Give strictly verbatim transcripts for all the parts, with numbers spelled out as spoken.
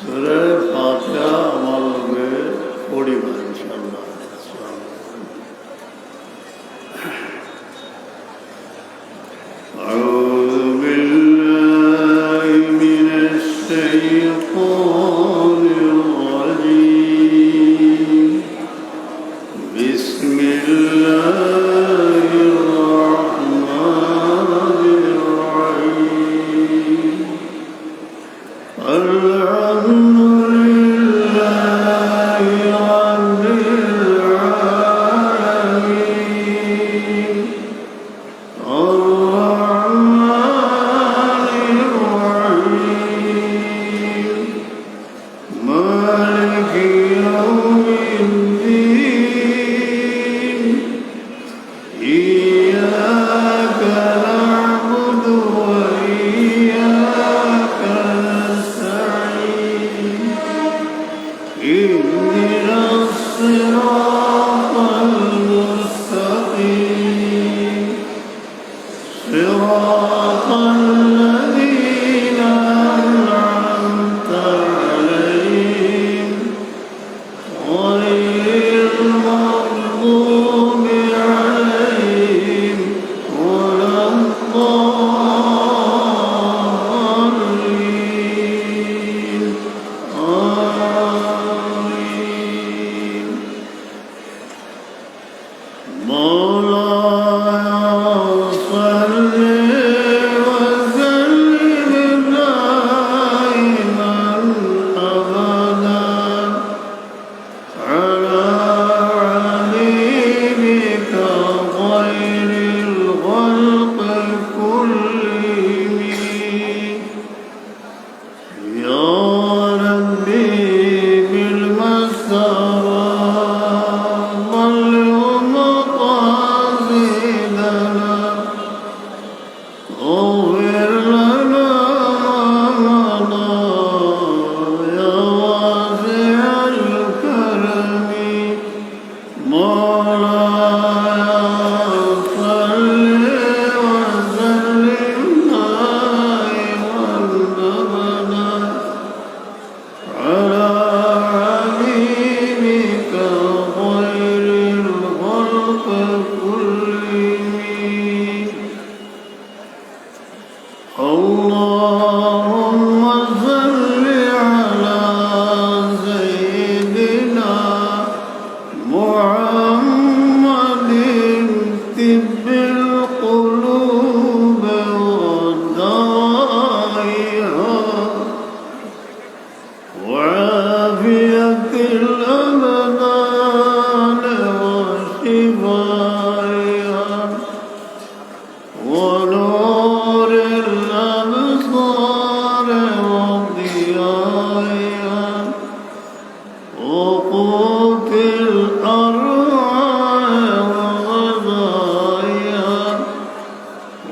সুরা ফাতিহা আমার লগে পড়িবা ইনশাআল্লাহ। أعوذ بالله من الشيطان الرجيم. بسم الله الرحمن الرحيم. الحمد لله رب العالمين. الرحمن الرحيم. مالك يوم الدين. إياك نعبد وإياك نستعين. اهدنا الصراط المستقيم. صراط الذين أنعمت عليهم غير المغضوب عليهم ولا الضالين. آمين. مولاي صل وسلم دائما أبدا على حبيبك خير الخلق كلهم. يا ربي بالمسارة بلغ مقاصدنا، اغفر لنا ما مضى يا واسع الكرم. مولاي صل وسلم دائما أبدا على حبيبك خير الخلق كلهم. اللهم صل على سيدنا محمد طب القلوب ودوائها وعافية الأبدان وشفائها ونور الأبصار وضيائها وقوت الأرواح وغذائها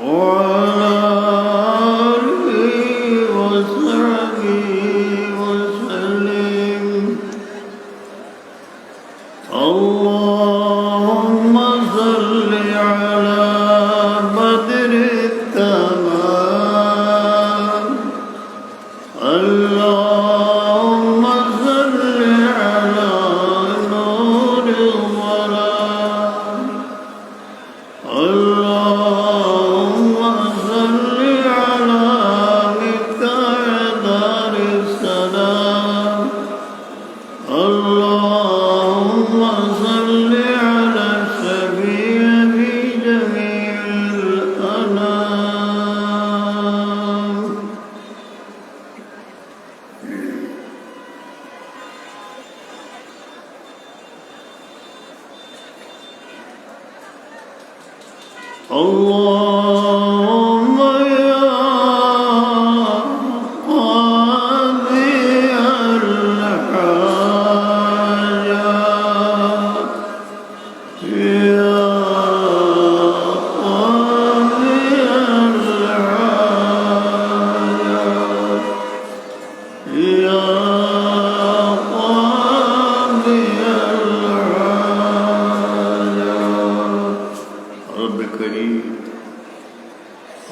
وعلى آله وصحبه وسلم. اللهم صل على بدر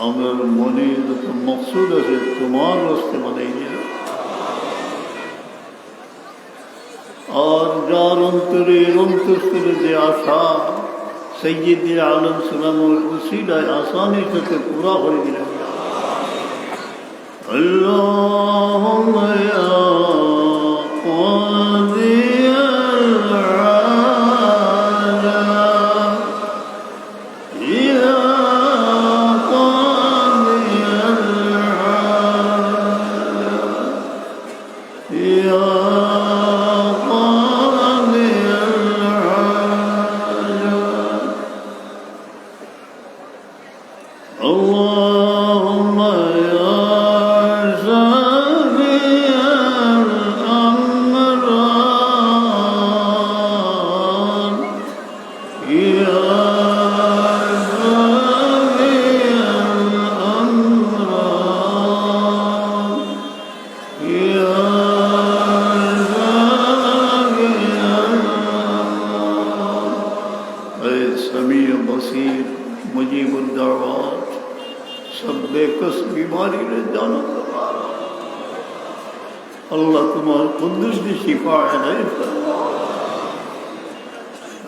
আমরার মনে যত মকসুদ আছে, তোমার ওয়াস্তে বানাই দিলাম। আর যার অন্তরের অন্তঃস্থলে যে আশা, সাইয়্যিদে আলম সালামর উসিলায় আসানির সাথে পুরা করে দিলাম। اللهم يا قاضي الحاجات، يا قاضي الحاجات، يا قاضي الحاجات. اللهم يا شافي الأمراض، يا شافي الأمراض، يا شافي الأمراض. اے سمیع بصیر، مجیب الدعوات، سب بے کس بیماری نے جانا تمہارا۔ اللہ تمہارے قدس کی شفا عنایت فرمائے۔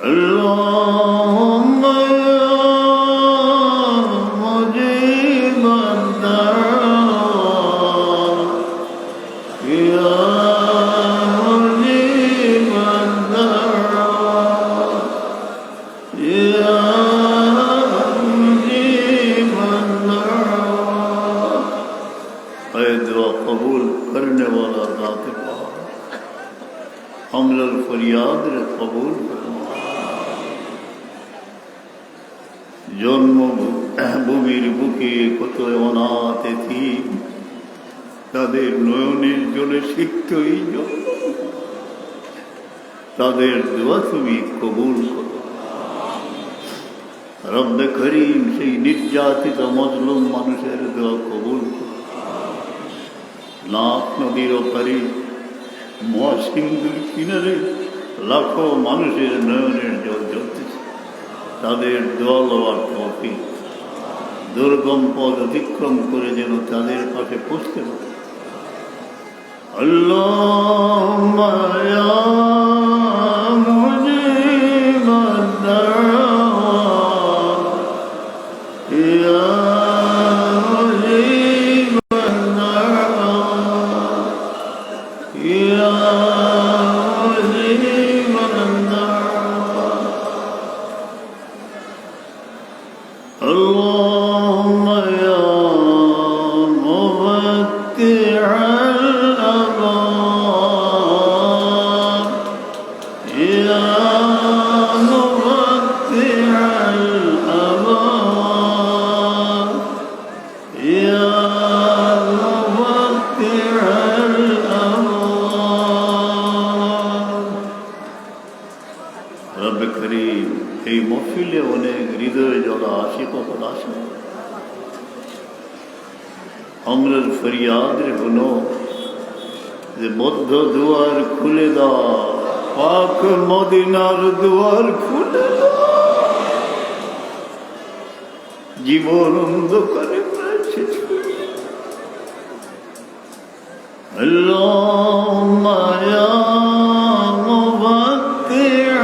اللهم يا مجيب الدعوات، يا مجيب الدعوات، يا مجيب الدعوات. اے دعا قبول کرنے والا ذات پاک، ہمارے فریاد رے قبول فرما۔ জন্মভূমির বুকে কত অনাথ এতিম, তাদের নয়নের জলে সিক্ত এই জন্ম, তাদের দোয়া তুমি কবুল করো। রব্বে করিম, সেই নির্যাতিত মজলুম মানুষের দোয়া কবুল করো। নাফ নদীর ওপারে, মহাসিন্ধুর কিনারে লাখো মানুষের নয়নের জল ঝরতেছে। তাদের দোয়া লওয়ার তৌফিক, দুর্গম পথ অতিক্রম করে যেন তাদের পাশে পৌঁছতে পারে। اللهم يا مجيب الدعوات، يا مجيب الدعوات، يا مجيب الدعوات. اللهم يا مفتح الأبواب، يا مفتح الأبواب، يا مفتح الأبواب. রব্বে করিম, এই মহফিলে অনেক হৃদয় জ্বলা আশিক অকল আছে। আমরার ফরিয়াদ রে হুনো, যে বদ্ধ দুয়ার খুলে দাও, পাক মদিনার দুয়ার খুলে দাও। জীবন অন্ধকারে প্রায় শেষ হয়ে গেছে। اللهم يا مفتح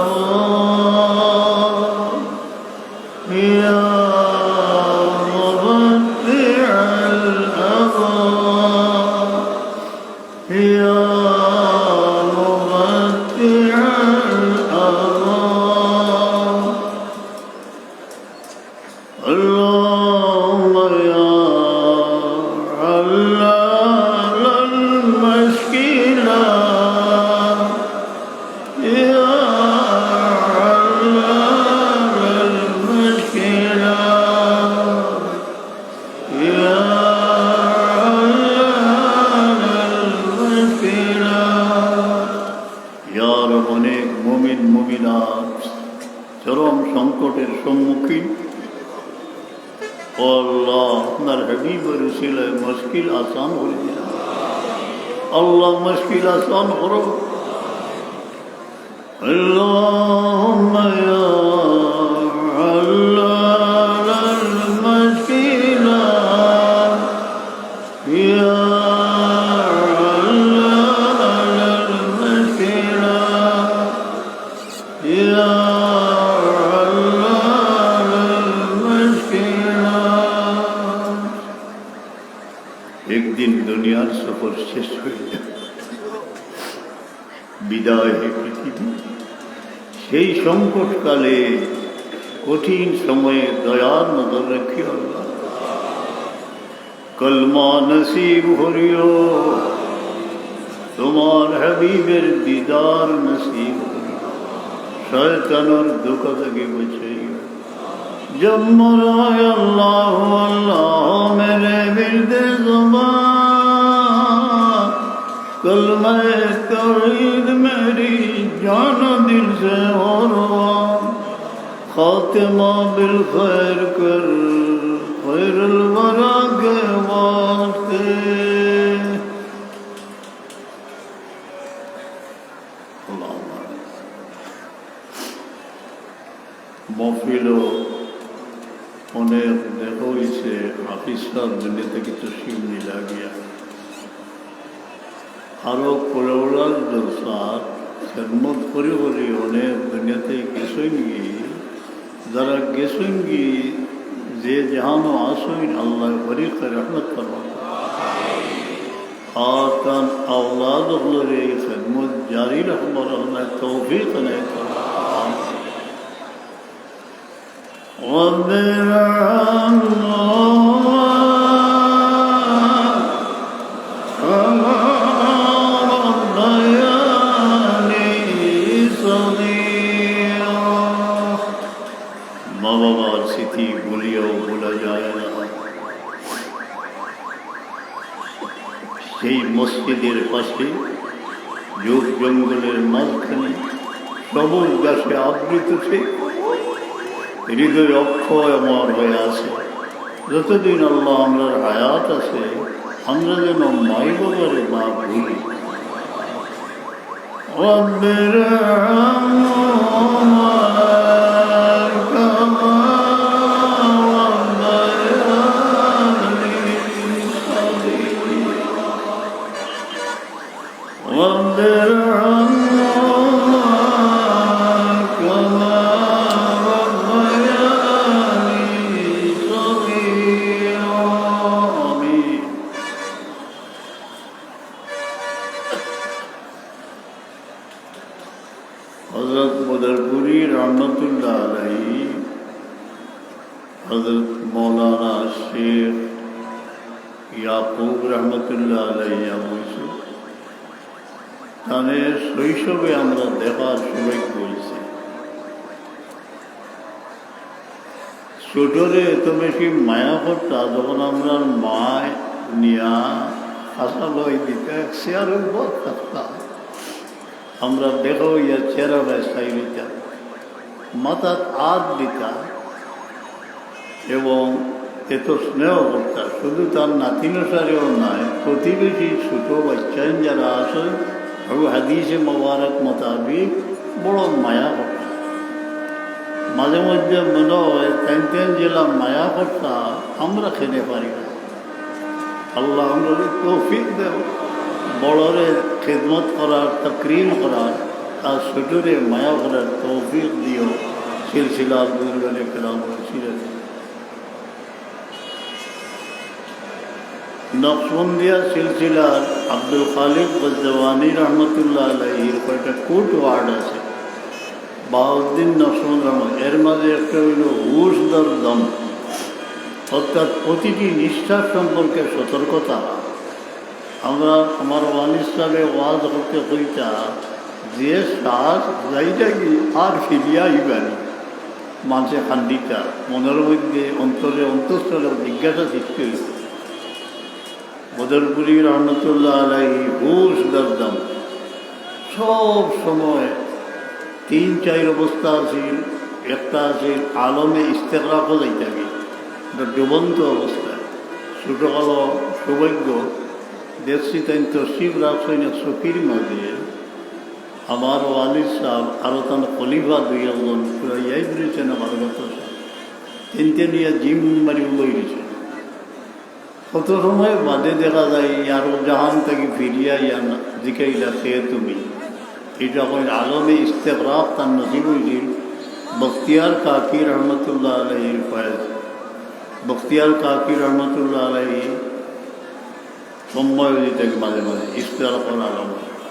الأبواب، يا مفتح الأبواب، يا مفتح الأبواب. اللهم يا حلال المشكلات، يا حلال المشكلات، يا حلال المشكلات. ইয়া রব, অনেক মুমিন মুমিনাত চরম সংকটের সম্মুখীন। ও আল্লাহ, আপনার হাবিবের উসিলায় মুশকিল আসান করে দিন। আল্লাহ, মুশকিল আসান করো। اللهم يا حلال দিন দুনিয়ার সফর শেষ হয়ে যাবে, বিদায় হে পৃথিবী। সেই সংকটকালে, কঠিন সময়ে দয়ার নজর রাখিও আল্লাহ। কলমা নসিব করিও, তোমার হাবিবের দিদার নসিব করিও, শয়তানের ধোঁকা থেকে বাঁচাইও। جب مرا اللہ اللہ میرے ورد زبان، کلمہ توحید میری جان و دل سے ہو روا، خاتمہ بالخیر کر خیر الورا کے واسطے۔ اللہم آمین۔ মহফিলও অনেক দেখা হইছে, হাফিজ সাহেব দুনিয়া থাকি তশরিফ নিলা গিয়া। আরো কলেওয়ালার জলসার খেদমত করি করি অনেক দুনিয়া থাকি গেছইন গি। যারা গেছইন গি, যে যেহানো আছইন, আল্লাহ বারিক রহমত ফরমাইন। আর তান আওলাদ অকলরে এই খেদমত জারি রাখবার আল্লাহ তৌফিক এনায়েত ফরমাইন। رب ارحمهما كما ربياني صغيرا। মা বাবার স্মৃতি ভুলিয়াও ভোলা যায় না। সেই মসজিদের পাশে ঝোপ জঙ্গলের মাঝখানে সবুজ ঘাসে আবৃত সেই কবর হৃদয় অক্ষয় অমর হয়ে আছে। যতদিন আল্লাহ আমরার হায়াত আছে, আমরা যেন মাই বাবারে না ভুলি। رب ارحمهما كما ربياني صغيرا. رب ارحمهما كما ربياني صغيرا. آمين. হযরত বদরপুরী রহমতুল্লাহ আলাইহি, হযরত মৌলানা শেখ ইয়াকুব রহমতুল্লাহ আলাইহি আবু ইউসুফ, তানে শৈশবে আমরা দেখার সৌভাগ্য হইছে। ছোটরে এত বেশি মায়া করতা, যখন আমরার মায় নিয়া খাসা লই দিতা, এক চেয়ারর উপর থাকতা। আমরা দেখা হইয়া চেয়ারর বায় চাই রইতাম, মাথাত আত দিতা এবং এত স্নেহ করতা। শুধু তার নাতিনসারেও নয়, প্রতিবেশী ছোট বাচ্চাইন যারা আছে, আবু হাদিসে মোবারক মোতাবিক বড় মায়া করতা। মাঝে মধ্যে মনে হয়, তেন তেন জেলা মায়া করতা, আমরা খেতে পারি না। আল্লাহ আমরারে তৌফিক দেও, বড়রে খেদমত করার, তাকরিম করার, আর ছোটরে মায়া করার তৌফিক দিও। সিলসিলা বুজুর্গানে কেরাম রসিলে নকশবন্দিয়া সিলসিলার আব্দুল খালিক গজ্জওয়ানি রহমতুল্লাহ আলাইহির কয়টা কোট ওয়ার্ড আছে, বাহাউদ্দিন নকশবন্দ রহমান, এর মাঝে একটা হইল হুশ দর দম, অর্থাৎ প্রতিটি নিঃশ্বাস সম্পর্কে সতর্কতা। আমরা, আমার ওয়ালিদ সাহেবে ওয়াজ করতে কইতা, যে শ্বাস যাইতা গি আর ফিরিয়া আইবানি। মানষে খান্দিতা, মনের মধ্যে, অন্তরে, অন্তঃস্থলে জিজ্ঞাসা সৃষ্টি হইত। বদরপুরী রহমতুল্লাহ আলাইহি হুশ দর দম, সব সময় তিন চাইর অবস্থা আছিল। একটা আছিল আলমে ইস্তেগরাকও যাইতা গি, এটা ডুবন্ত অবস্থা। ছোটকালো সৌভাগ্য দেখছি, তাইন তশরিফ রাখছইন এক চকির মাঝে। আমার ওয়ালিদ সাহেব আরো তান খলিফা দুই একজন পুরা ইয়াদ রইছেন আমার কথা। তিনটে নিয়ে জিম মারি উলই রইছেন। কত সময় বাদে দেখা যায়, আরো জাহান থাকি ফিরিয়া ইয়া না, জিকাইলা, "কে তুমি?" এটা কইন আলমে ইস্তেগরাক তার নসিব হইছিল বখতিয়ার কাকি রহমতুল্লাহ আলাইহির ফয়েজ। বখতিয়ার কাকি রহমতুল্লাহ আলাইহি সময় অইলে তাকে মাঝে মাঝে ইফতার করার অবস্থা।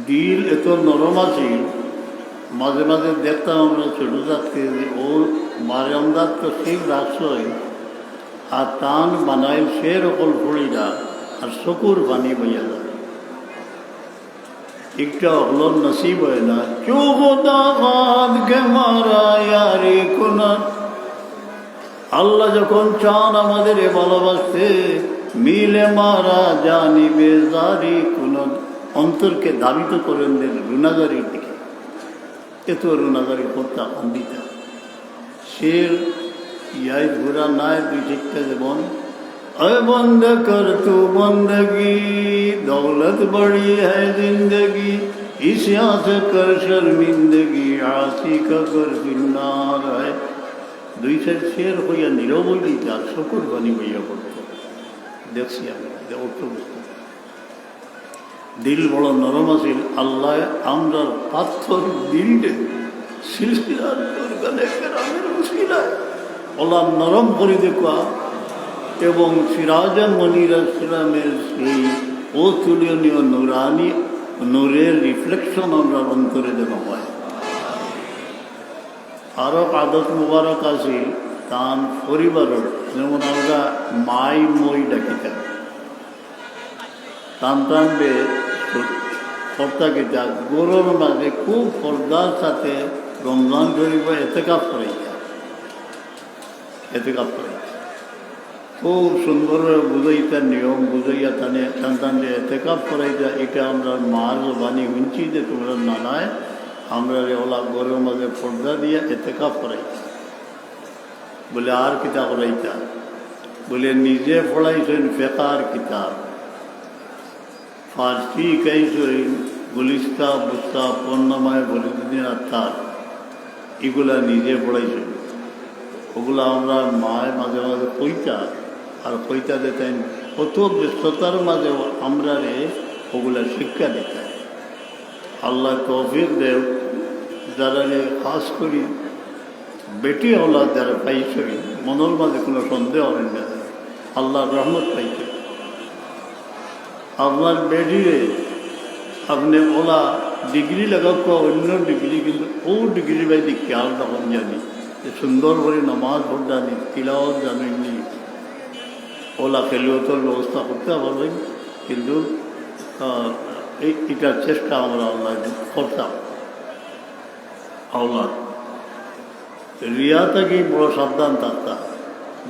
দিল এত নরম আছিল, মাঝে মাঝে দেখতাম আমরা ছোট থাকতে যে ও বারান্দাত তো ঠিক রাখছই, আর তান বানাইল শের অকল পড়িলা, আর চকুর পানি বইয়া যায়। একটা অকলর নসিব হয় না। چو خدا خواست که ما را یاری کند। আল্লাহ যখন চান আমাদের ভালোবাসতে, মিলে মারা জানি বেজারি কুনদ, অন্তরকে ধাবিত করেন দেন রুনাজারির দিকে। এত রুনাজারি করতা কান্দিতা। শের ইয়াই ঘোরা নাই দুই চারটা, যেমন اے بندہ کر تو بندگی، دولت بڑی ہے زندگی، عصیاں سے کر شرمندگی، عاصی کا گھر زنار ہے۔ দুই চার শের কইয়া নীরব অইলিতা, চকুর পানি বইয়া পড়তো। দেখছি আমি, এটা অর্থ বুঝতে। দিল বড় নরম আছিল, আল্লাহ আমরার পাথর দিলরে সিলসিলার দরগানে কেরামের উসিলায় ওলা নরম করি দেখুয়া এবং সিরাজান মনিরা ইসলামের সেই অতুলনীয় নুরানি নূরের রিফ্লেকশন আমরার অন্তরে যেন হয়। আরো আদত মুবারক আছিল তান পরিবারর, যেমন আমরা মাই মই ডাকিতাম। তান তান বে করতা কিতা, ঘরর মাঝে খুব পর্দার সাথে রমজান শরীফ এতেকাফ করাইতা, এতেকাফ করাইতা। খুব সুন্দর বুঝাইতা, নিয়ম বুঝাইয়া তানে তান তান যে এতেকাফ করাইতা, এটা আমরা মার জবানি শুনছি যে তোমরা নানায় আমরা ওলা ঘরর মাঝে পর্দা দিয়া এতেকাফ করাইতা। বলে, আর কিতা করাইতা? বলে, নিজে পড়াইছইন ফেকার কিতাব, ফার্সি শিখাইছইন গুলিস্তা, বুস্তা, পূর্ণময়, ফরিদুদ্দিন আত্তার, ইগুলা নিজে পড়াইছইন। ওগুলা আমরা মায় মাঝে মাঝে কইতা, আর কইতা যে তাইন কত ব্যস্ততার মাঝেও আমরারে ওগুলা শিক্ষা দিতা। আল্লাহ তৌফিক দেও, যারারে খাস করি বেটি আওলাদ যারা পাইছইন, মনর মাঝে কোনো সন্দেহ অইন না, আল্লাহর রহমত পাইছইন। আপনার বেটিরে আপনে ওলা ডিগ্রি লাগাউক্কা, অন্য ডিগ্রি, কিন্তু ও ডিগ্রি বাদে খেয়াল রাখইন জানি যে সুন্দর করি নামাজ পড়তা নি, তিলাওয়াত জানইন নি, ওলা খেলুয়াতর ব্যবস্থা করতা পারইন, কিন্তু, আহ, এই, এটার চেষ্টা আমরা আল্লাহ করতাম। আওলাদ রিয়া থাকি বড় সাবধান থাকতা।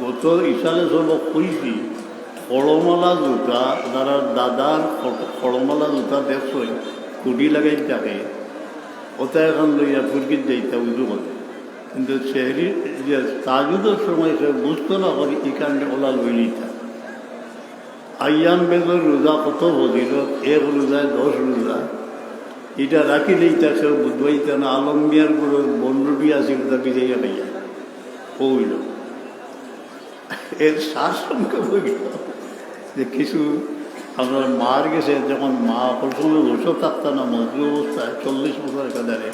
গত ইশালে সবক কইছি, খড়মালা জুতা, যারা দাদার খড়-, খড়মালা জুতা দেখছইন, কুডি লাগাই থাকে, ওটা এখন লইয়া ফুরকিত যাইতা উজু করে। কিন্তু সেহরি যে তাহাজ্জুদর সময় সে বুঝতো না করি, এই কারণে ওলা লইলিতা। আইয়াম বেজর রোজা কত ফজিলত, এক রোজায় দশ রোজা। এটা রাখি দিইতা কেউ বুঝবাইতা না, আলম মিয়ার ঘরর বনরুটি আছিল, ওটা ভিজাইয়া খাইয়া। অইল। এর সার সংক্ষেপ অইল যে কিছু আপনার মার গেছে, যখন মা অকল সময় বসে থাকতা না, মজবুর অবস্থায় চল্লিশ বছর একাধারে,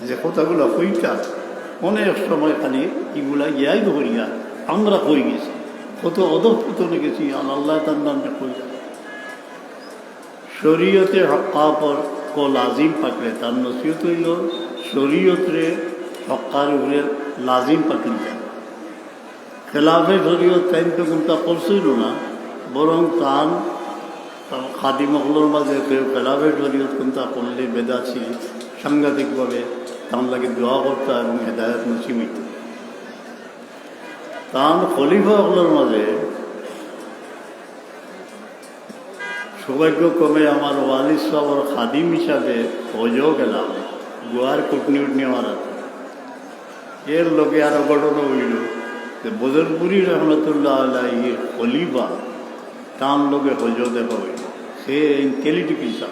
যে কথাগুলা কইতা, অনেক সময় খালি ইগুলা ইয়াদ করিয়া আমরা কই গেছি, কত অধঃপতনে গেছি, আর আল্লাহ তার নামটা কইতা। শরীয়তে হক্কা পর কো লাজিম পাকড়ে, তার নসিহত অইল শরীয়তরে হক্কার উপরে লাজিম পাকড়িতা। খেলাফে শরীয়ত তাইন তো কুনতা করছিল না, বরং তান খাদিম অকলর মাঝে কেউ খেলাফে শরীয়ত কুনতা করলে বেদাতি সাংঘাতিকভাবে তান লাগি দোয়া করতা এবং হেদায়েত নসিব অইত। তান খলিফা অকলর মাঝে সৌভাগ্যক্রমে আমার ওয়ালিদ সাহেবর খাদিম হিসাবে হজও গেলাম, গোয়ার কুটনি উটনি আমার আছে। এর লগে আরো ঘটনা অইল যে বদরপুরি রহমতুল্লাহ আলাইহির খলিফা, তার লগে হজও দেখা অইল। সে ইন্টেলিজেন্ট হিসাব,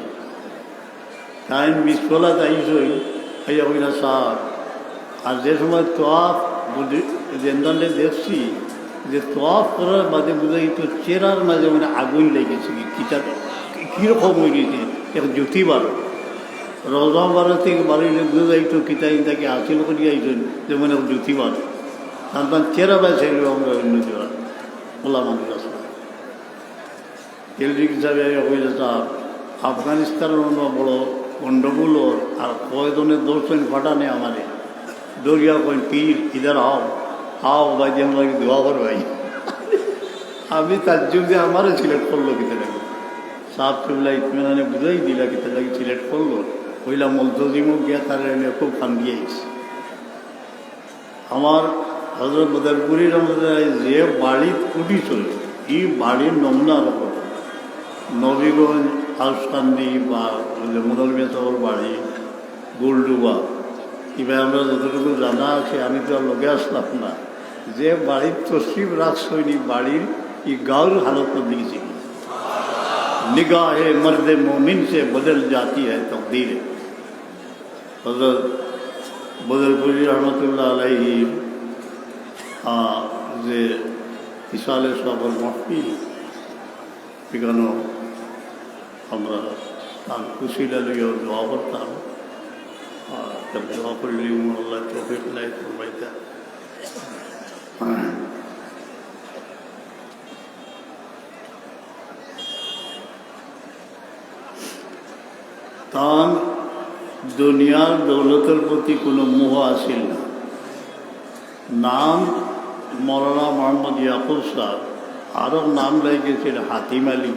তাইন মিসফলা যাইছইন, আইয়া কইলা, "স্যার।" আর যে সময় তোয়াফ বুঝি-, জেন্দালে দেখছি যে তোয়াফ করার বাদে বুঝাই তো চেরার মাঝে মানে আগুন লেগেছে, কি কিতা, কিরকম হয়ে গেছে, এক জ্যোতি বারো। রোজা বারো থেকে বারো বুঝাই তো কিতা ইন তাকে হাসিল করিয়া আইছইন, যেমন এক জ্যোতি বারো। তান তান চেহারা বায় চাইলেও আমরা অন্য জোড়া খোলা মানুষ আসলাম। কেলরিক সাহেব আইয়া কইলা, "সাব, আফগানিস্তানর অনো বড় গন্ডগোল অর, আর কয়জনে ধরছইন ফাটানে আমারে। ধরিয়া কইন, 'পীর, ইধার আও, আও ভাই, যে আমরা দোয়া করবায়।'" আমি তাজ্জুব যে আমারে সিলেক্ট করলো কিতা লাগি। সাব কিবলা ইতমিনানে বুঝাই দিলা কিতা লাগি সিলেক্ট করলো। কইলা, "মুলতজিমো গিয়া তারে এনে খুব কান্দিয়া আইছি।" আমার হজরত বদরপুরি রহমতুল্লাহ যে বাড়িত উঠিছইন, ই বাড়ির নমুনা রকম। নবীগঞ্জ, আউসকান্দি বা ওই যে মুদল মেসাবর বাড়ি, গোলডুবা, ইবার আমরা যতটুকু জানা আছে, আমি তো আর লগে আসলাম না। যে বাড়িত তশরিফ রাখছইন, ই বাড়ির, ই গাঁওর হালত তো দেখছি। "নিগাহে মর্দে মোমিন সে বদল জাতি হ্যায় তকদীর।" হজরত বদরপুরি রহমতুল্লাহ আলাইহি, আহ, যে ইসালে সবর মাহফিল, এখানো আমরা তান উসিলা লইয়া দোয়া করতাম। আর দোয়া করলে আল্লাহ তৌফিক নাই ফরমাইতা। তান দুনিয়ার দৌলতর প্রতি কোনো মোহ আছিল না। নাম মৌলানা মোহাম্মদ ইয়াকুব সাহেব, আরো নাম লাগিয়েছিল হাতিম আলী।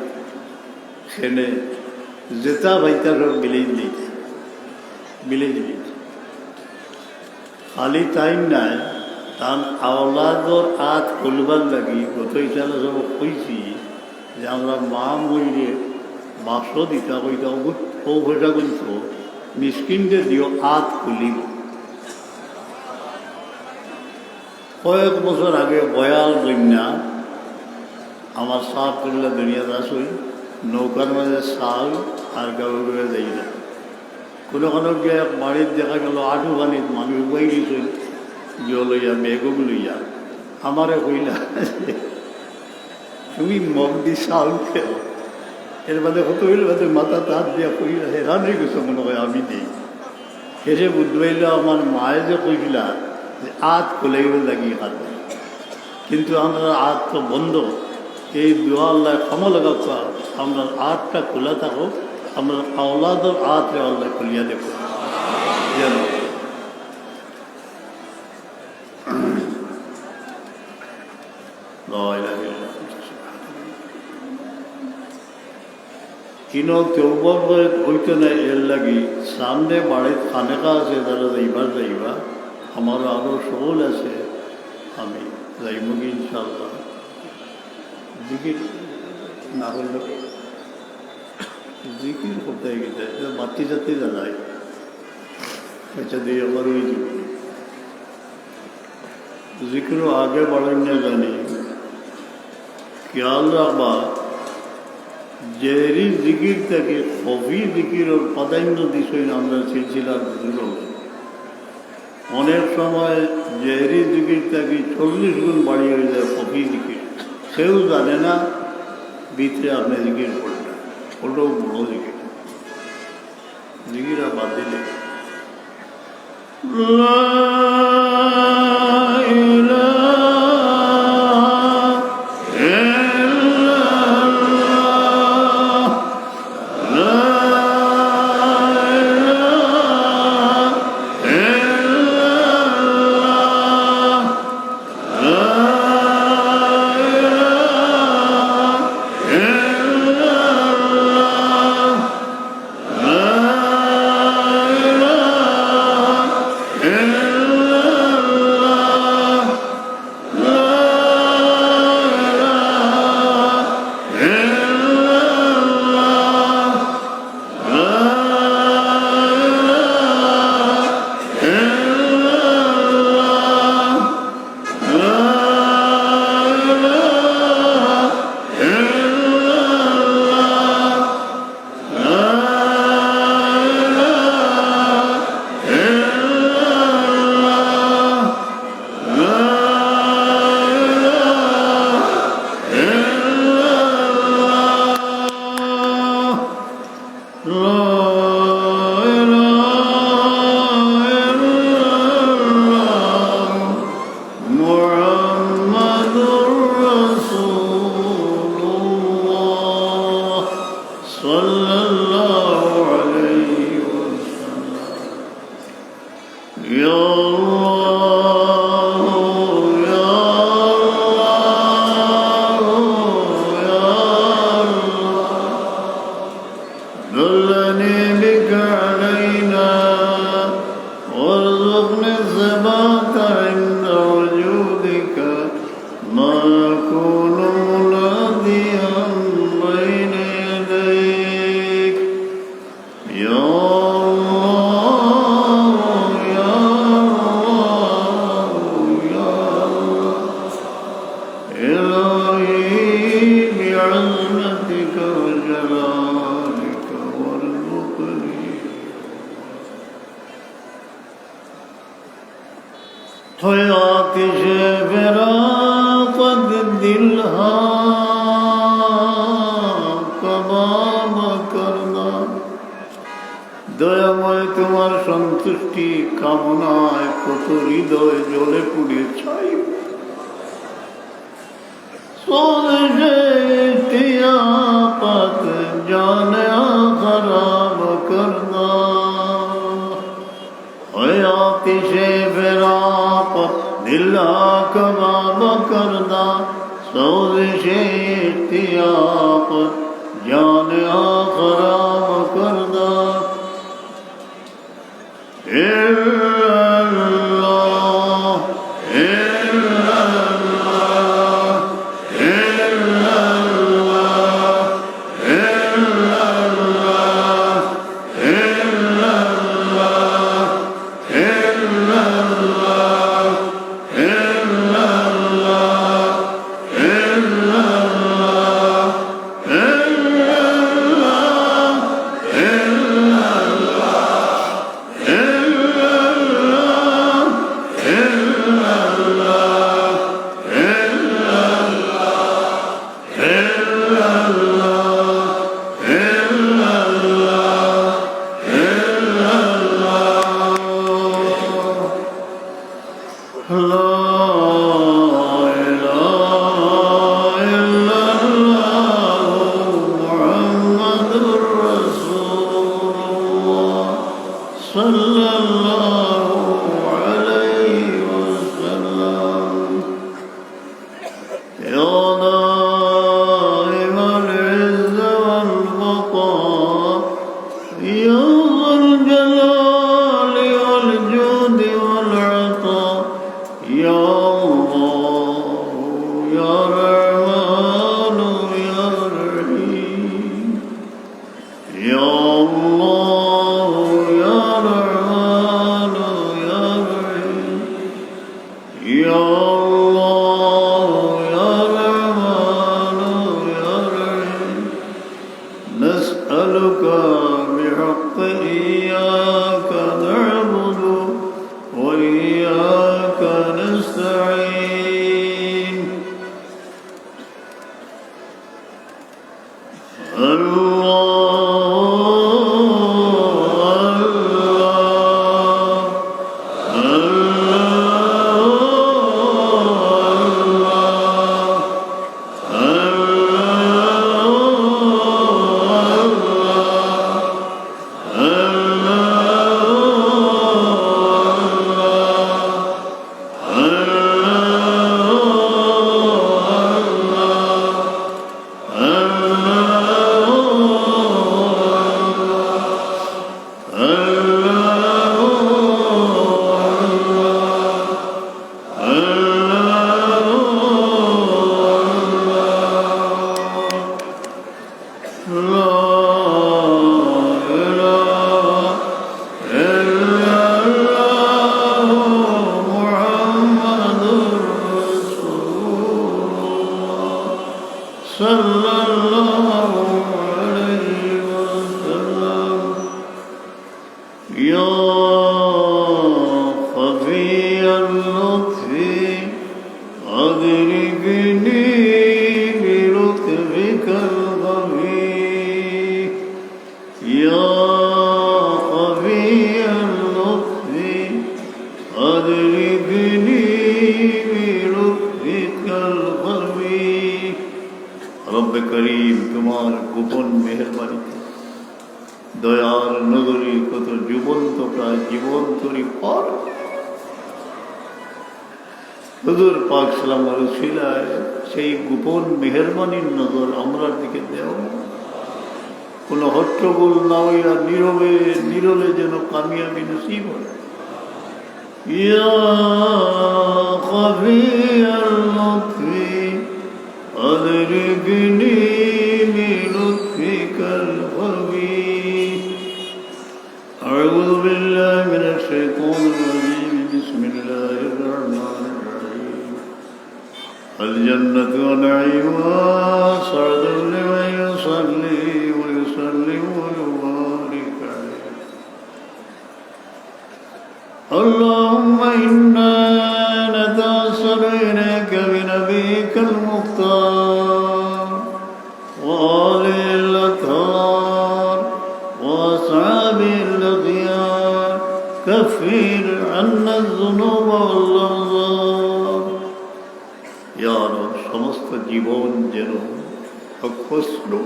সেনে যেটা ভাইতা সব বিলেজ নিতে, বিলেজ নিতে। খালি তাই নাই, তান আওলাদর আত খুলবার লাগি গত ইশারা সব কইছি যে আমরা মা মইরে বাক্স দিতা কইতা, "অগুত ও পয়সা কিন্তু মিসকিনরে দিও, আত খুলিব।" কয়েক বছর আগে বয়াল বন্যা, আমার সাব কিবলা দুনিয়াত আছইন, নৌকার মাঝে চাল আর গাউর ঘরে যাই না। কোনো কোনো গিয়া এক বাড়িত দেখা গেল আঁঠু পানিত মানুষ বই গেছইন, জল লইয়া, বেগুন লইয়া। আমারে কইলা, "তুমি মগ দি চাউল খেও।" এর বাদে কত হইল, বাদে মাথাত আত দিয়া কইলা, হেরান হয়ে গেছে মনে হয় আমি নেই। শেষে বুঝবাইল আমার মায়ে যে কইছিলা যে আত খুলাইবার লাগি কাঁদে, কিন্তু আমরা আত তো বন্ধ। এই দোয়া আল্লাহ ক্ষমা লাগাউক্কা, আমরা আতটা খোলা থাকো, আমরা আওলাদর আতরে আল্লাহ খুলিয়া দেখো যেন। লা ইলাহা ইল্লাল্লাহ। ইনো কেউ বলবে হইতে না, এর লাগি সামনে বাড়িত খানেকা আছে, তারা যাইবার যাইবা। আমার আরো শৌল আছে, আমি যাইমুগি ইনশাআল্লাহ। জিকির না হইল, জিকির করতে গেছে, বাতি জাতি জ্বালাই, এটা দিয়ে আমার ওই জিকির। জিকিরও আগে বাড়াইন না জানি। খেয়াল রাখবা, জেহরি জিকির থাকি খফি জিকিরর প্রাধান্য দিছইন আমরা সিলসিলার বুজুর্গ। অনেক সময় জেহরি জিকির থাকি চল্লিশ গুণ বাড়ি হয়ে যায় খফি জিকির। কেউ জানে না ভিতরে আপনি জিকির করবেন, ওটাও বড় জিকির। জিকির আর বাদ দিলে। لا إله إلا الله. لا إله إلا الله. لا إله إلا الله. لا إله إلا الله، يا الله، يا الله، دلني بك علينا، وارزقني الثبات عند وجودك، ما أكون مناديا بين يديك. يا الله، يا الله، يا الله، إلهي بعظمتك وجلالك وارزقني. تو آتش فراقت دلها کباب کردہ۔ দয়াময়, তোমার সন্তুষ্টি কামনায় কত হৃদয় জ্বলে পুড়ে ছাই। سوزش اشتیاقت جان خراب کردہ۔ اے آتش فراقت دلہا کباب کردہ، سوزش اشتیاقت جان خراب کردہ۔ إلا الله، إلا الله، إلا الله، إلا الله، إلا الله، إلا الله، إلا الله، إلا الله، إلا الله، إلا الله، إلا الله، إلا الله، إلا الله، إلا الله، إلا الله، إلا الله. لا إله إلا الله محمد رسول الله صلى الله عليه وسلم. يا دائم العز والبقاء، يا ذا الجلال والجود والعطاء، يا الله، يا رحمن، يا رحيم. يا الله، يا رحمن، يا رحيم. يا الله، يا رحمن، يا رحيم. نسألك بحق إياك نعبد وإياك نستعين. الله، الله، الله، الله، الله، الله، الله. لا إله إلا الله محمد رسول الله صلى الله عليه وسلم. يا خفي اللطف أدركني بلطفك الخفي. يا خفي اللطف أدركني بلطفك الخفي. রব্বে করিম, তোমার গোপন মেহেরবানিতে দয়ার নজরে কত যুবন্ত প্রায় জীবন তরি পার। হুজুর পাক সাল্লাল্লাহু আলাইহি ওয়াসাল্লামের উসিলায় সেই গোপন মেহেরবানির নজর আমরার দিকে দেও। কোনো হট্টগোল না হইয়া নীরবে নিরলে যেন কামিয়াবি নসিব হয়। يا خفي اللطف أدركني بلطفك الخفي. أعوذ بالله من الشيطان الرجيم. بسم الله الرحمن الرحيم. الجنة ونعيمها سعد لمن يصلي ويسلم ويبارك عليه. اللهم إنا نتوسل إليك بنبيك المختار وآله الأطهار وأصحابه الأخيار، كفر عنا الذنوب والأوزار. ইয়া রব, সমস্ত জীবন যেন হক হসন।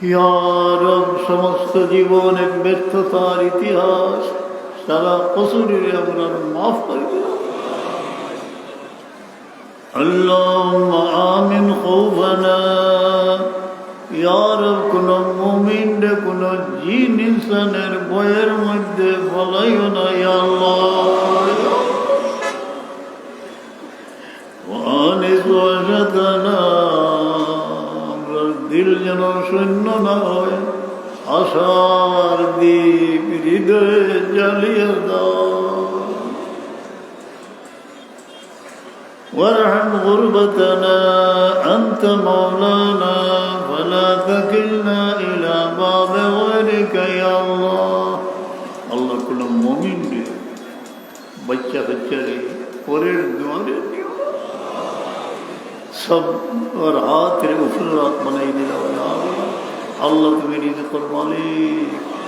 ইয়া রব, সমস্ত জীবন এক ব্যর্থতার ইতিহাস, সারা কসুরিরে আমরা মাফ করে দিও। اللهم آمن خوفنا. ইয়া রব, কোনো মুমিনরে কোনো জিন ইনসানের ভয়ের মধ্যে ফলাইও না, ইয়া আল্লাহ। وآنس وحشتنا. আমরার দিল যেন শূন্য না হয়, আশার দীপ হৃদয়ে জ্বালিয়ে দাও। وارحم غربتنا أنت مولانا فلا تكلنا إلى بعض غيرك يا الله. আল্লাহ, কোন মুমিনরে বাচ্চা কাচ্চারে পরের দুয়ারে দিও না। সবার হাতরে উফুল্লাত বানাই দিলাও, ইয়া আল্লাহ। আল্লাহ, তুমি রিজিকর মালিক।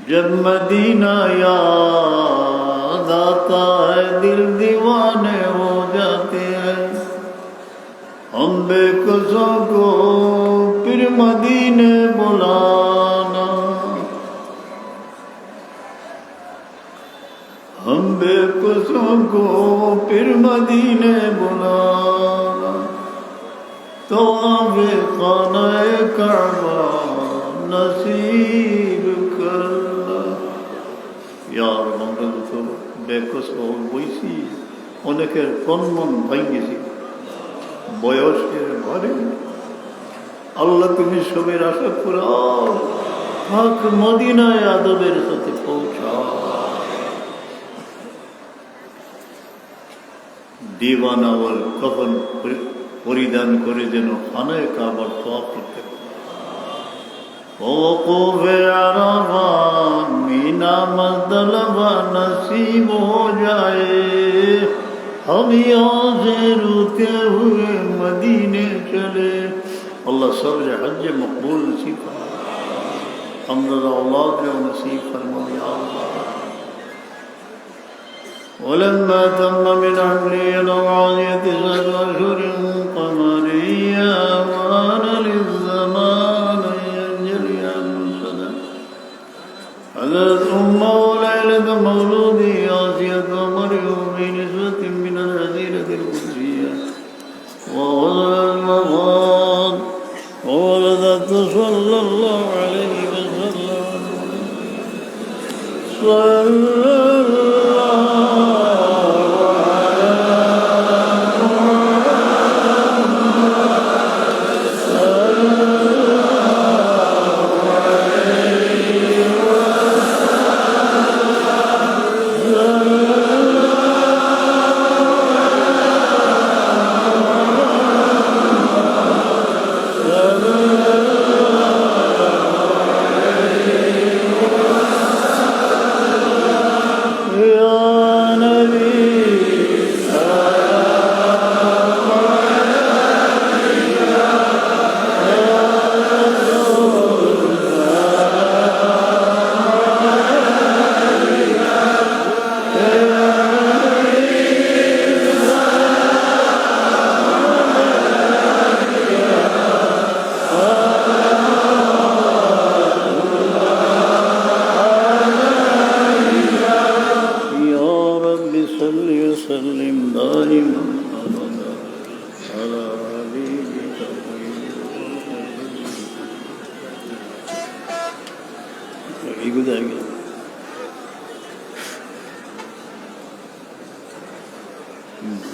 جب مدینہ یاد آتا ہے، دل دیوانے ہو جاتے ہیں۔ ہم بے کسوں کو پھر مدینے بلانا، ہم بے کسوں کو پھر مدینے بلانا، طواف خانہ کعبہ نصیب کرنا۔ ইয়া রব, আমরা যত বেকস অই বইছি, অনেকের তন মন ভাঙ্গিছে, বয়সের ভারে। আল্লাহ, তুমি সবের আশা পুরাও, পাক মদিনায় আদবের সাথে পৌঁছাও। দিওয়ানা অওয়ার কাফন পরি-, পরিধান করে যেন খানায়ে কাবার তওয়াফ করতে পারে। وقوف عرفہ مینا مزدلفہ نصیب ہو جائے، ہم یہاں سے روتے ہوئے مدینے چلے۔ আল্লাহ, সবরে হজ্জে মকবুল নসিব ফরমাও। আমরার আওলাদরেও নসিব ফরমাও, ইয়া আল্লাহ। ولما تم من حمله نوعه تسعة أشهر قمرية وآن للزمان أن ينجلي عنه الصدر. حضرت أمه ليلة مولده آسية ومريم في نسوة من الحظيرة القدسية. وولدت صلى الله عليه وسلم. صلى الله على محمد.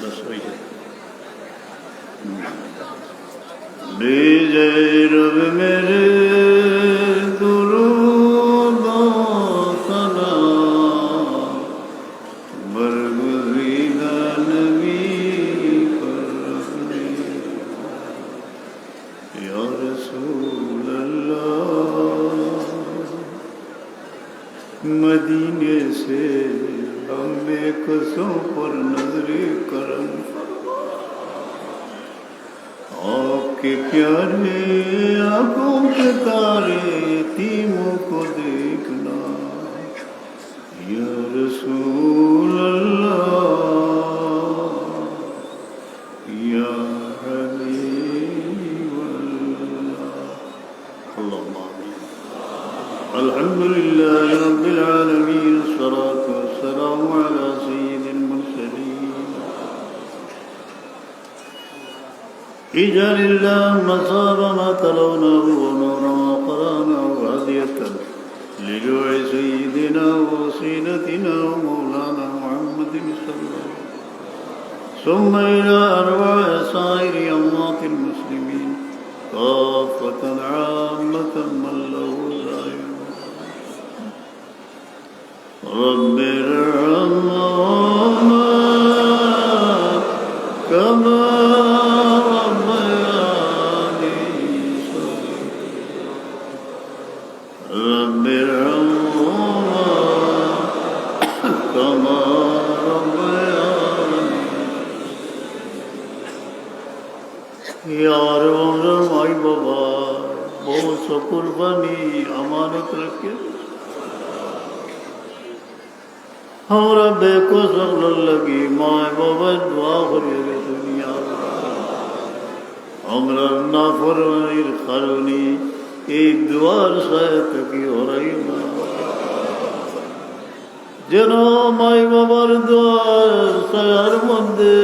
بس وہی ہے۔ بھیجے رب میرے درود و سلام، برگزیدہ نبی پر اپنے۔ یا رسول اللہ، مدینے سے ہم بے کسوں پر نظر کرم فرما۔ آپ کے پیارے آنکھوں کے تارے یتیموں کو دیکھنا۔ یا رسول اللہ، یا حبیب اللہ۔ اللهم آمين. الحمد لله رب العالمين، الصلاة والسلام على سيد المرسلين. اجعل اللهم ثواب ما تلوناه ونور ما قرأناه هدية لروح سيدنا ووسيلتنا ومولانا محمد صلى الله عليه وسلم، ثم إلى أرواح سائر أموات المسلمين كافة عامة من له ذائقة. رب ارحمهما كما ربياني صغيرا. رب ارحمهما كما ربياني। یا رب، আমরার মাই বাবা বউত চকুর পানি আমানত রাখিয়া আমরা বেকসুর অকলর লাগি মাই বাবার দোয়া করিয়া গেছইন, ইয়া আল্লাহ। আমরার নাফরমানির কারণে এই দোয়ার ছায়া থাকি হরাইও না। যেন মাই বাবার দোয়ার ছায়ার মধ্যে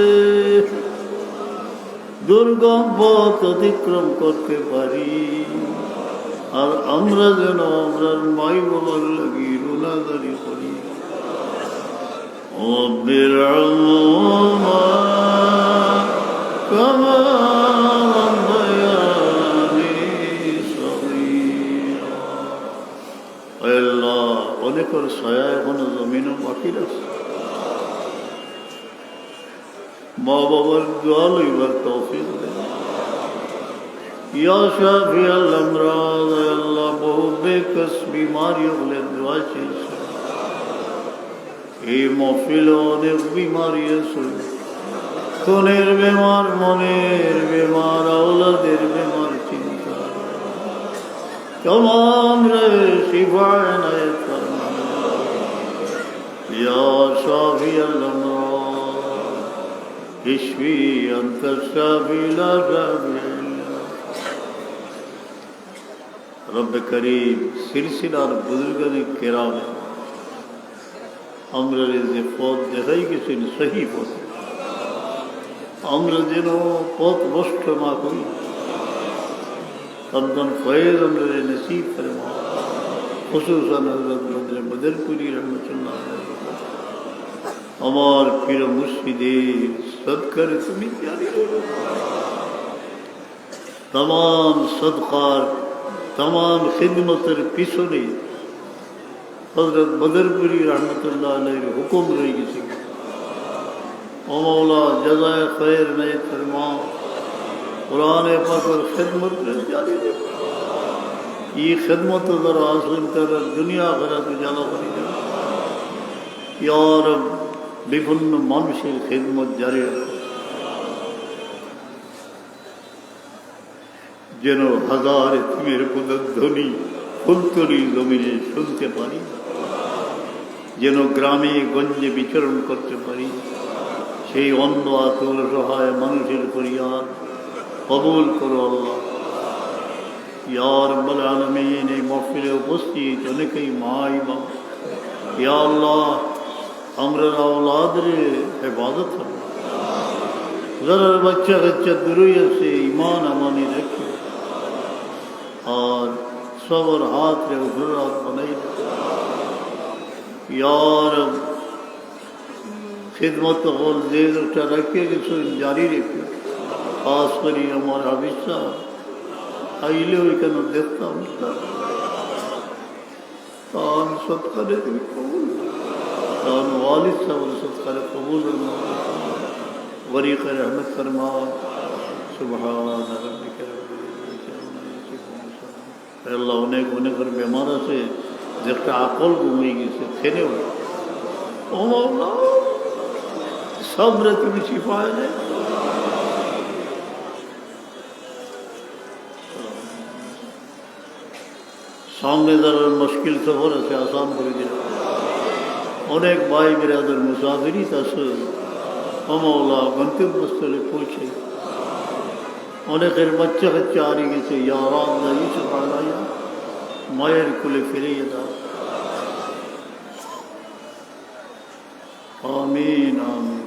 দুর্গম পথ অতিক্রম করতে পারি, আর আমরা যেন আমরার মাই বাবার লাগি রুনাদারি করি। رب ارحمهما كما ربياني صغيرا. আয় আল্লাহ, অনেকর ছায়া এখনো জমিনো বাকি আছে। মা বাবার দোয়া লইবার তৌফিক দে। ইয়া শাফিয়াল আমরাদ, আয় আল্লাহ, বহু বেকস বিমারি অকলর দোয়া চাইছি। এই মহফিলো অনেক বিমারি আছে, খুনের বেমার, মনের বেমার, আওলাদের বেমার, চিন্তা। তামামরে শিফা এনায়েত ফরমা। ইয়া শাফিয়াল আমরাদ, ইশফি আনতা শাফি লা শাফি ইল্লা। রব্বে করিম, সিলসিলার বুজুর্গানে কেরামে আমরারে যে পথ দেখাই গেছইন সহি পথ, আমরা যেন পথ ভ্রষ্ট না করি। তান তান ফয়েজ আমরারে নসিব ফরমা। খুসুসান হযরত বদরে বদরপুরী রহমতুল্লাহ আলাইহি, আমার পীর মুর্শিদের সদকারে তুমি জারি রাখো। তামাম সদকার, তামাম খিদমতের পিছনে হযরত বদরপুরী রহমতুল্লাহ আলাইহির হুকুম রয়ে গেছে। ও মাওলা, জাযায়ে খায়ের এনায়েত ফরমাও। কোরআনে পাকের খিদমত জারি রাখো। এই খিদমত যারা আছেন, তারা দুনিয়া আখিরাত উজালা করি দেন। ইয়া রব, বিপন্ন মানুষের খিদমত জারি রাখো। যেন হাজার এতিমের প্রতিধ্বনি ফুলতলি জমিনে শুনতে পারি, যেন গ্রামে গঞ্জে বিচরণ করতে পারি। সেই অন্ধ আতুর অসহায় মানুষের ফরিয়াদ কবুল করো আল্লাহ। ইয়া রাব্বাল আলামিন, এই মহফিলে উপস্থিত অনেকেই মা এবং বাবা। ইয়া আল্লাহ, আমরার আওলাদরে হেফাজত করো। যারার বাচ্চা কাচ্চা দূরই আছে, ইমান আমানি রাখো। আর সবর হাতরে উপরর হাত বানাই দেও। ইয়া রব, খিদমত অকল যে যেটা রাখিয়া গেছইন, জারি রাখিও। খাস করি আমার হাফিজ সাহেব, আইলে ওইখানে দেখতাম। তান সদকারে তুমি কবুল করো। তান ওয়ালিদ সাহেবের সদকারে কবুল করো। গরিকে রহমত ফরমাও। সুবহান রাব্বিকা রাব্বিল ইজ্জতি আম্মা ইয়াসিফুন। আল্লাহ, অনেক, অনেকের বেমার আছে, যে একটা আকল ঘুমাই গেছে, খেলেও। ও মাওলা, সবরে তুমি শিফা দেও। সামনে যারা মুশকিল সফর আছে, আসান করি দিও। অনেক ভাই বিরাদর মুসাফিরিত আছে, ও মাওলা, গন্তব্যস্থলে পৌঁছে। অনেকের বাচ্চা কাচ্চা হারিয়ে গেছে, ইয়া রাব, ইয়া ইউসুফ আলাইয়া, মায়ের কোলে ফিরিয়ে দাও। আমিন, আমিন।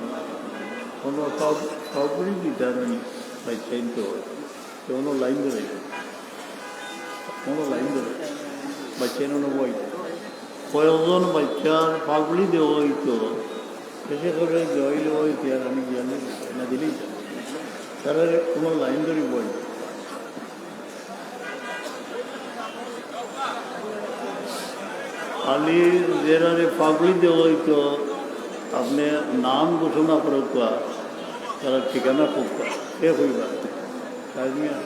কোনো সব, সবরই কি জানেন, ভাই, চিনতে হয়। কোনো লাইন ধরে, কোনো লাইন ধরে, বাচ্চা এনে বই। কয়েকজন বাচ্চার পাগড়ি দেওয়া হইতো, শেষে করে দেওয়া হইলে ওই চেয়ার আমি গিয়ে না দিলেই তো। তারা কোনো লাইন ধরে বই। খালি যেরারে পাগড়ি দেওয়া হইতো, আপনি নাম ঘোষণা করুকা, তারা ঠিকানা করুকা, সে কইবা। তাই নিয়া,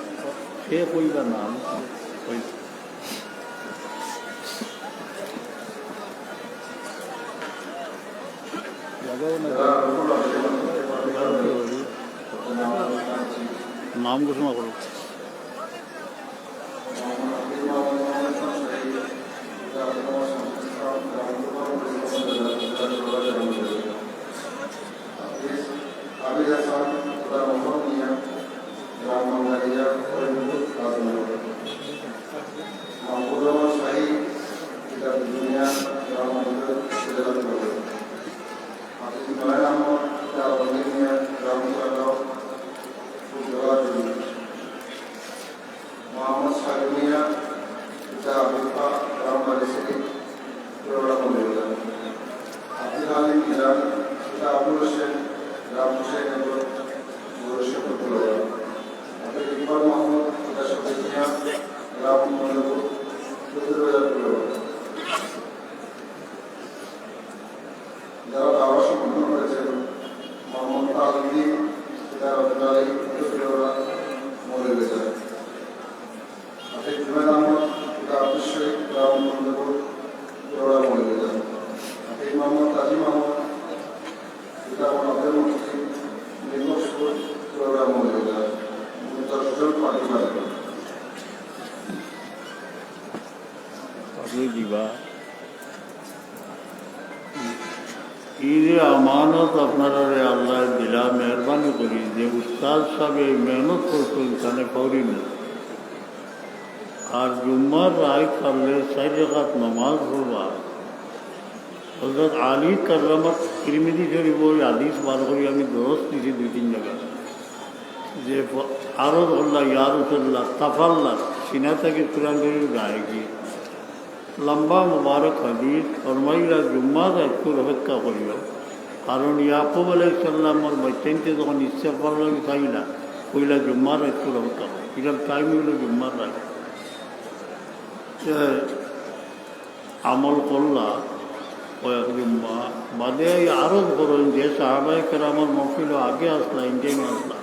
সে কইবা নাম, ওই। নাম ঘোষণা করো। মোহাম্মদ সাইদ মিয়া, পিতা আবুল হক, গ্রাম বালিশালী, পুরোড়া মৌলভীবাজার। আব্দুল আলী মিজান, পিতা আবুল হোসেন, গ্রাম হুসেননগর, মৌলভীবাজার, পুরোড়া। আব্দুল ইকবাল মাহমুদ, পিতা শফিক মিয়া, গ্রাম মৌলভীবাজার, পুরোড়া। যারা দাওয়াত সমর্থন করেছেন, মোহাম্মদ তাজউদ্দিন, পিতা আব্দুল আলী, পুরোড়া মৌলভীবাজার। আফিফ জুবাইর আহমদ, পিতা আব্দুল শহীদ, গ্রাম মন্দপুর, পুরোড়া মৌলভীবাজার। আফিফ মোহাম্মদ তাজিম আহমদ, পিতা মোহাম্মদ আব্দুল মুহসিন, নির্মোহপুর, পুরোড়া মৌলভীবাজার। মুক্তা সুজন পাটিবাড়ি। পাগড়ি দিবা। এই যে আমানত আপনারারে আল্লায় দিলা, মেহেরবানি করি যে উস্তাদ সাহেব এই মেহনত করছইন, তানে পাউরি না। আর জুম্মার রাইত পারলে চাইর রাকাত নামাজ পড়বা। হযরত আলী কাররামাত তিরমিজি শরীফ ওই হাদিস বার করি আমি দরস দিছি দুই তিন জায়গা। যে ফ-, আরজ করলা, ইয়া রাসূলুল্লাহ, তাফাল্লা, সিনা থাকি কুরআন শরীফ গায়ে গিয়ে। লম্বা মুবারক হাদিস, ফরমাইলা, জুম্মার রাইতকুর অপেক্ষা করিও। কারণ ইয়াকুব আলাইহিস সালামর বাচ্চাইন্তে যখন ইস্তেগফার লাগি চাইলা, কইলা, জুম্মার রাইতকুর অপেক্ষা করিও। ইটার টাইম অইলো জুম্মার রাইত। তে আমল করলা কয়েক জুম্মা বাদে এই আরজ করইন যে সাহাবায়ে কেরামর মহফিলো আগে আসলা, ইন টাইমে আসলা।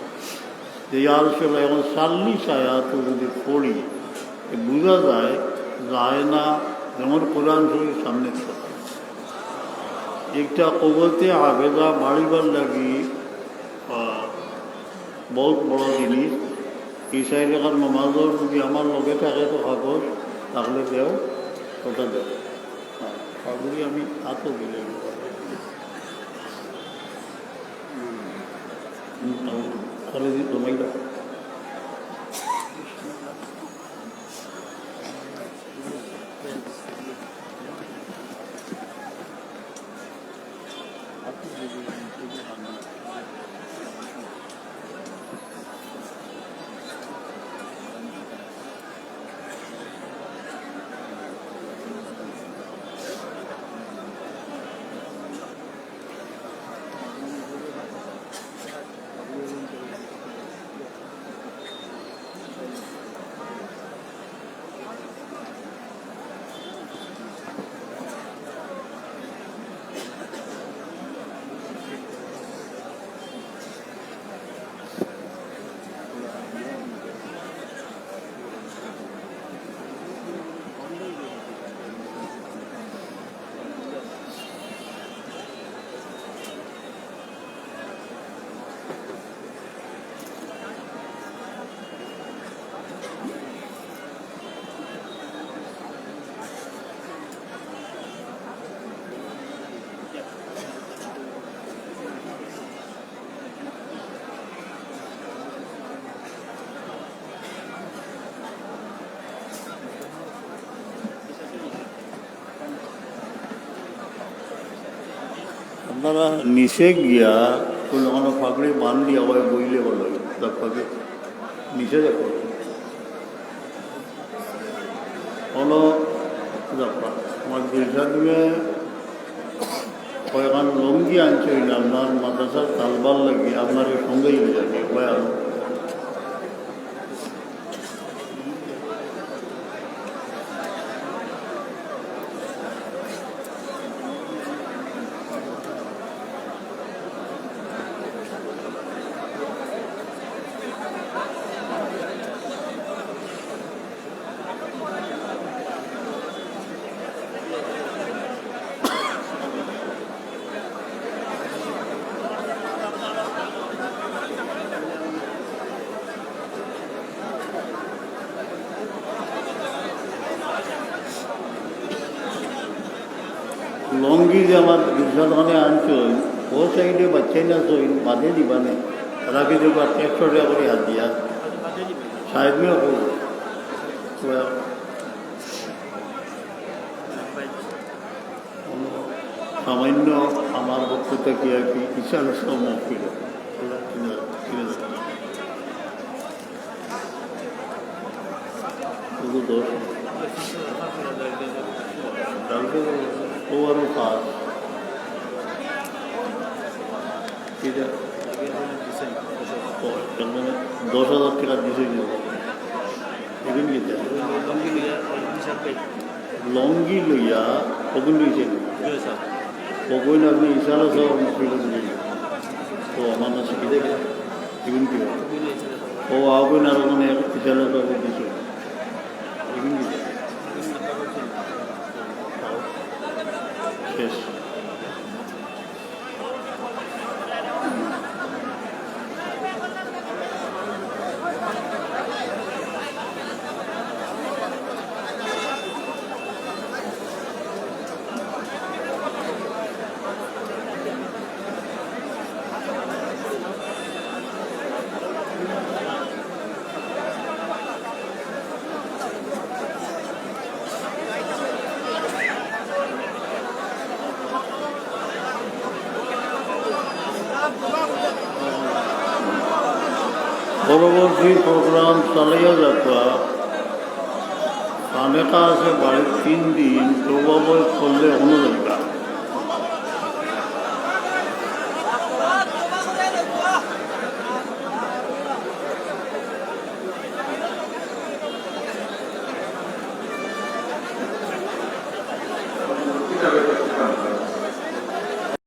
যে ইয়া রাসূলুল্লাহ, এখন চাল্লিশ আয়াত যদি পড়ি, এ বুঝা যায়, যায় না, যেমন কোরআন শরীফ সামনে থাকে। একটা কুওয়াতে হাফেজা বাড়িবার লাগি, আহ, বহুত বড় জিনিস। এই চাইর রাকাত নামাজর যদি আমার লগে থাকে তো কাগজ, তাহলে দেও, ওটা দেও। হ্যাঁ, কাগজই আমি হাতও দিলে। হুম, তাও করে দিই, জমাই দাও। আপনারা নিচে গিয়া কোনো কোনো পাগড়ি বান্ধিয়া হয় বইলে ভালা অয়। তা পাগড়ি নিচে দেখো। কোনো দেখো, আমার দিলশাদ মিয়া কয়খান লুঙ্গি আনছইন আপনার মাদ্রাসার তালবার লাগি, আপনার এই সঙ্গেই হয়ে যাবে, ভাই। লুঙ্গি যে আমার দিলশাদ খানে আনছইন, ও সাইডে বাচ্চাই না ছইন, বাদে দিবা নে। রাখি দেবো আর একশো টাকা করে হাত দিয়া। সাহেব মিয়া কো। সামান্য আমার পক্ষ থেকে আর কি ইশারা সহ মাফ করে। তিন হাজার, তিন হাজার। শুধু দশ। ডালকে ও আরো পাঁচ। এটা ও, তার মানে দশ হাজার টাকা দিছে কি? এখন কি দেয়? লুঙ্গি লইয়া কখন দিয়েছেন? কখন আপনি ইশারা সহ মুখে বললেন? তো আমার না শিখে দেখে, এখন কি হয়? ও আগুন আর ওখানে ইশারা সহ দিয়েছে। এখন কি হয়? শেষ। পরবর্তী প্রোগ্রাম চালাইয়া যাত্রা। খানেকা আছে বাড়ির তিন দিন, তবু আবার করলে এখনো যাবে।